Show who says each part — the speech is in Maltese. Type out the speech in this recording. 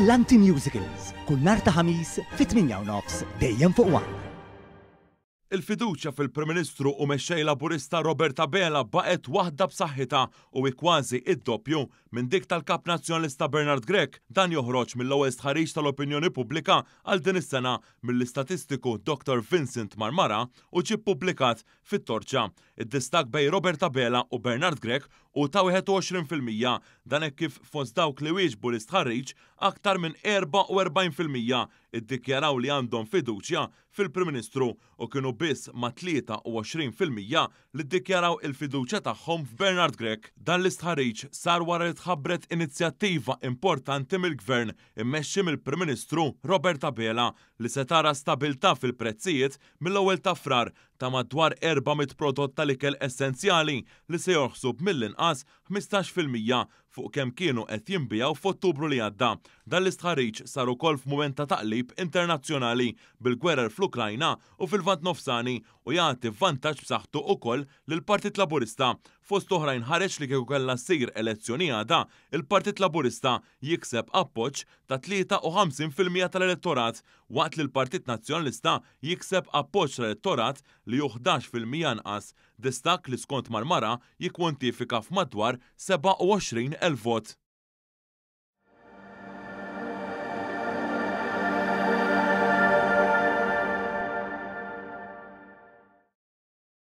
Speaker 1: Brillanti Musicals, kull nhar ta' Ħamis fit-8:30 dejjem fuq One.
Speaker 2: Il-fiduċja fil-Prim Ministru u Mexxej Laburista Robert Abela baqgħet waħda b'saħħitha u hi kważi id-doppju minn dik tal-Kap Nazzjonalista Bernard Grech. Dan joħroġ mill-ewwel stħarriġ tal-opinjoni pubblika għal din is-sena mill-istatistiku Dottor Vincent Marmara u ġie ppubblikat fit-Torċa. Id-distakk bejn Robert Abela u Bernard Grech hu ta' 21%. Dan hekk kif fost dawk li wieġbu l-istħarriġ aktar minn 44% iddikjaraw li għandhom fiduċja fil-Prim Ministru u kienu biss ma' 23% li ddikjaraw il-fiduċja tagħhom f'Bernard Grech. Dan l-istħarriġ sar wara li tħabbret inizjattiva importanti mill-Gvern immexxi mill-Prim Ministru Robert Abela li se tara stabilità fil-prezzijiet mill-ewwel ta' Frar ta' madwar 400 prodott tal-ikel essenzjali li se jorħsu b'mill-inqas 15% fuq kemm kienu qed jinbiegħu f'Ottubru li għadda. Dan l-istħarriġ sar ukoll f'mument ta' taqlib internazzjonali bil-gwerer fl-Ukrajna u fil-Lvant Nofsani u jagħti vantaġġ b'saħħtu ukoll lill-Partit Laburista. Fost oħrajn ħareġ li kieku kellha ssir elezzjoni għada, il-Partit Laburista jikseb appoġġ ta' 53% tal-elettorat waqt li l-Partit Nazzjonalista jikseb appoġġ tal-elettorat li hu 11% anqas, distakk li skont Marmara jikkwontifika f'madwar 27,000 vot.